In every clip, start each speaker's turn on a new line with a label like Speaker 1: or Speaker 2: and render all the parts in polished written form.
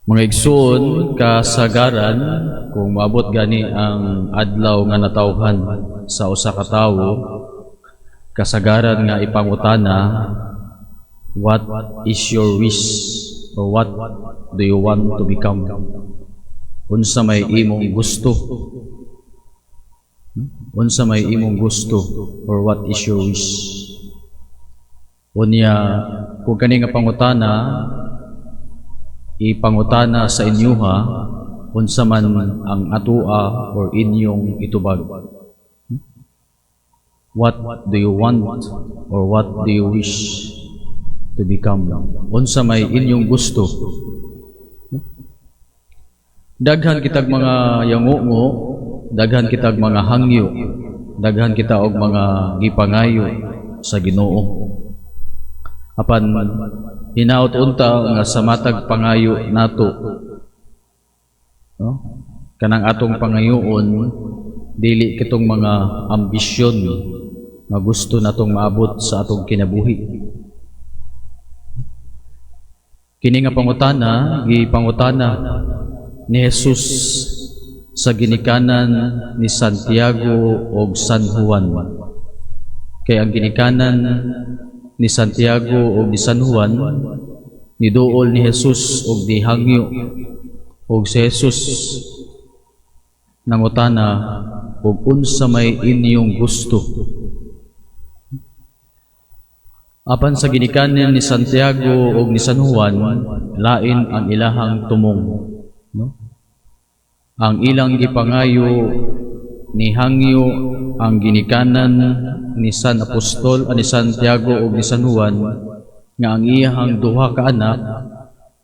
Speaker 1: Mga igsoon, kasagaran kung maabot gani ang adlaw nga natawhan sa usa ka tawo, kasagaran nga ipangutana, "What is your wish?" or "What do you want to become?" Unsa may imong gusto? Unsa may imong gusto or what is your wish? Unya kung kani nga pangutana ipangutana sa inyuha, unsa man ang atoa or inyong itubag? What do you want or what do you wish to become? Unsa may inyong gusto? Daghan kitag mga yangungo, daghan kitag mga hangyo, daghan kita og mga gipangayo sa Ginoo. Apan hinaot unta nga sa matag pangayo nato, no, kanang atong pangayoon dili kitong mga ambisyon nga gusto natong maabot sa atong kinabuhi. Kini nga pangutana gipangutana ni Jesus sa ginikanan ni Santiago og San Juan. Kay ang ginikanan ni Santiago og ni San Juan niduol ni Jesus og nihangyo, og si Jesus nangutana og unsa may inyong gusto. Apan sa ginikanan ni Santiago og ni San Juan, lain ang ilahang tumong, no? Ang ilang gipangayo, nihangyo ang ginikanan ni San Apostol ni Santiago ug ni San Juan nga ang iyahang duha ka anak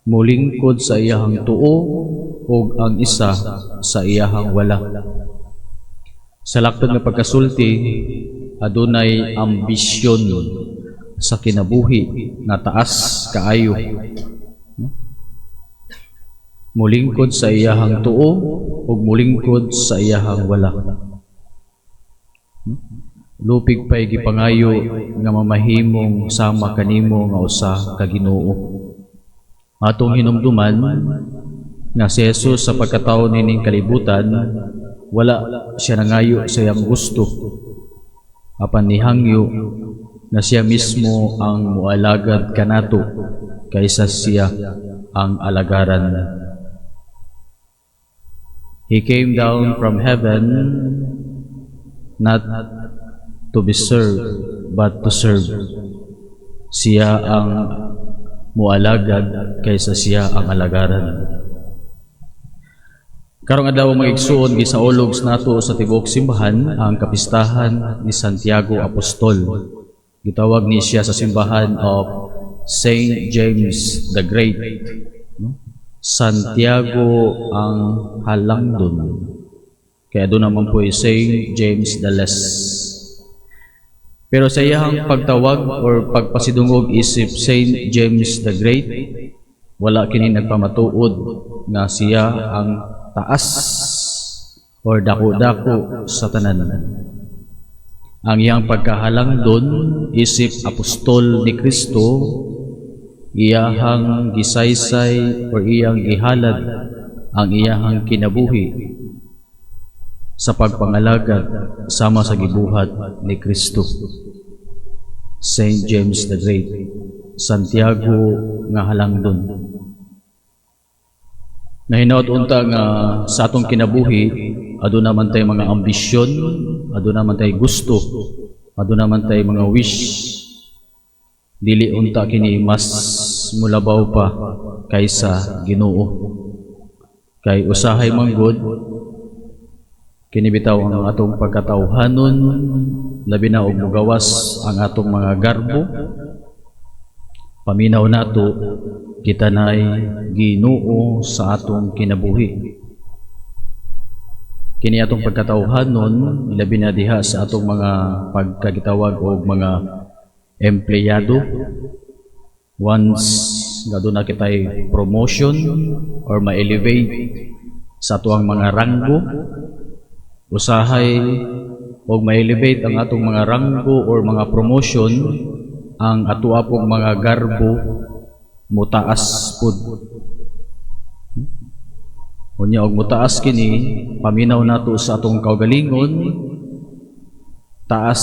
Speaker 1: molingkod sa iyahang tuo ug ang isa sa iyahang wala. Sa laktod nga pagkasulti, adunay ambisyon sa kinabuhi nga taas kaayo. Mulingkod sa iyahang tuo ug mulingkod sa iyahang wala. Lupig pa'y gipangayo nga mamahimong sama kanimo nga usa ka Ginoo. Atong hinumduman nga si Jesus sa pagkatao nining kalibutan, wala siya nangayo sa iyang gusto. Apan nihangyo nga siya mismo ang mualagad kanato kaysa siya ang alagaran. He came down from heaven not to be served, but to serve. Siya ang mualagad kaysa siya ang alagaran. Karong adlaw, mga igsuon, gisaulog nato sa tibuok simbahan ang kapistahan ni Santiago Apostol. Gitawag ni siya sa simbahan of Saint James the Great. No? Santiago ang halangdon. Kaya doon naman po ay Saint James the Less. Pero sa iyahang pagtawag or pagpasidungog isip Saint James the Great, wala kini nagpamatuod nga siya ang taas or dako-dako sa tanan. Ang iyang pagkahalangdon isip apostol ni Kristo, iyahang gisaysay or iyang gihalad ang iyahang kinabuhi sa pagpangalagad sama sa gibuhat ni Kristo. Saint James the Great, Santiago nga halangdon. Nahinaot unta nga sa atong kinabuhi, aduna man tay mga ambisyon, aduna man tay gusto, aduna man tay mga wish. Dili unta kini mas mulabaw pa kaysa Ginoo. Kay usahay manggod kini bitaw ang atong pagkatawhanon, labi na og mugawas ang atong mga garbo, paminaw nato kita nay Ginoo sa atong kinabuhi. Kini atong pagkatawhanon, labi na diha sa atong mga pagkagitawag og mga empleyado, once nga duna kitay promotion or ma-elevate sa atoang mga ranggo, usahay og ma-elevate ang atong mga ranggo or mga promotion, ang atoa pong mga garbo mutaas pud. Unya og motaas kini, paminaw nato sa atong kaugalingon, taas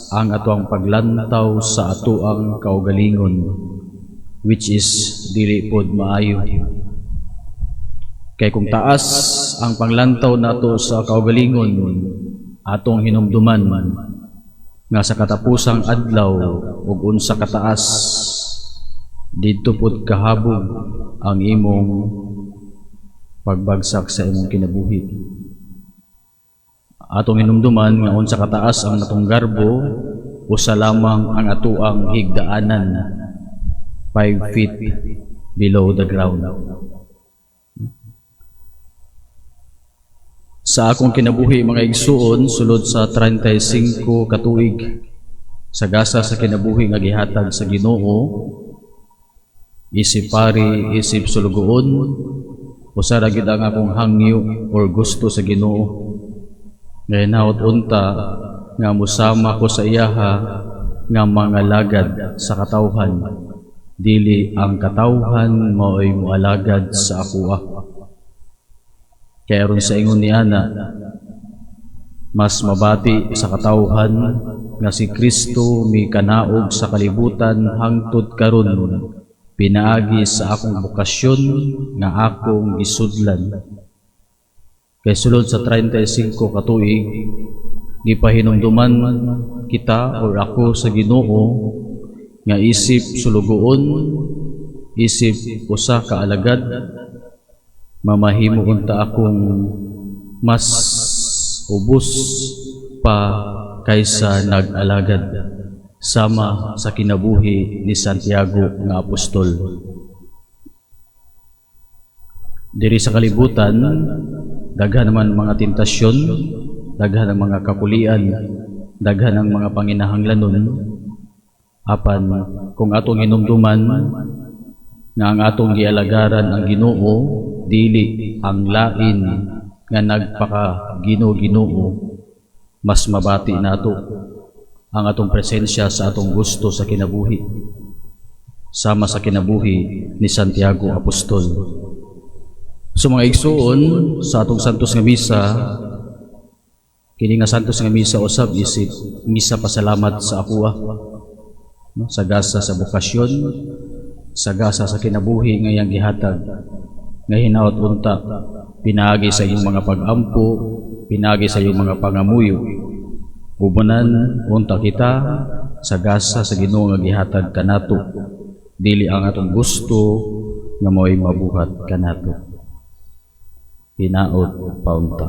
Speaker 1: ang atoang paglantaw sa atoang kaugalingon, which is dili pod maayo. Kay kung taas ang panglantaw nato sa kaugalingon, atong hinumduman nga sa katapusang adlaw ug unsa kataas, didto pod kahabog ang imong pagbagsak sa imong kinabuhi. Atong hinumduman nga unsa kataas ang atong garbo, usa lamang ang atoang higdaanan, 5 feet below the ground. Sa akong kinabuhi, mga igsuon, sulod sa 35 katuig sa gasa sa kinabuhi nga gihatag sa Ginoo, isip pari, isip sulugoon, usa ra gid ang akong hangyo or gusto sa Ginoo. Ngayon hawt unta nga musama ko sa iyaha nga mga lagad sa katawhan, dili ang katawhan mao'y moalagad sa akoa. Kaya aron sa ingon ni ana, mas mabati sa katawhan nga si Kristo mikanaog sa kalibutan hangtod karon pinaagi sa akong bokasyon nga akong gisudlan. Kay sulod sa 35 katuig, gipahinumduman kita or ako sa Ginoo nga isip sulugoon, isip usa ka alagad, mamahimo unta akong mas ubos pa kaysa nag-alagad, sama sa kinabuhi ni Santiago nga apostol. Diri sa kalibutan, daghan naman mga tentasyon, daghan ang mga kapulian, daghan ang mga panginahanglanon. Apan kung atong hinumduman nga ang atong gialagaran ang Ginoo, dili ang lain nga nagpaka Ginoo-Ginoo, mas mabati nato ang atong presensya sa atong gusto sa kinabuhi, sama sa kinabuhi ni Santiago Apostol. So mga igsuon, sa atong Santos nga Misa, kini nga Santos nga Misa usab isip misa pasalamat sa akoa, no? Sa gasa sa bokasyon, sa gasa sa kinabuhi nga iyang gihatag, nga hinaot unta pinaagi sa iyong mga pag-ampo, pinaagi sa iyong mga pangamuyo, ubanan unta kita sa gasa sa Ginoo nga gihatag kanato, dili ang atong gusto nga mao'y mabuhat kanato. Hinaot paunta.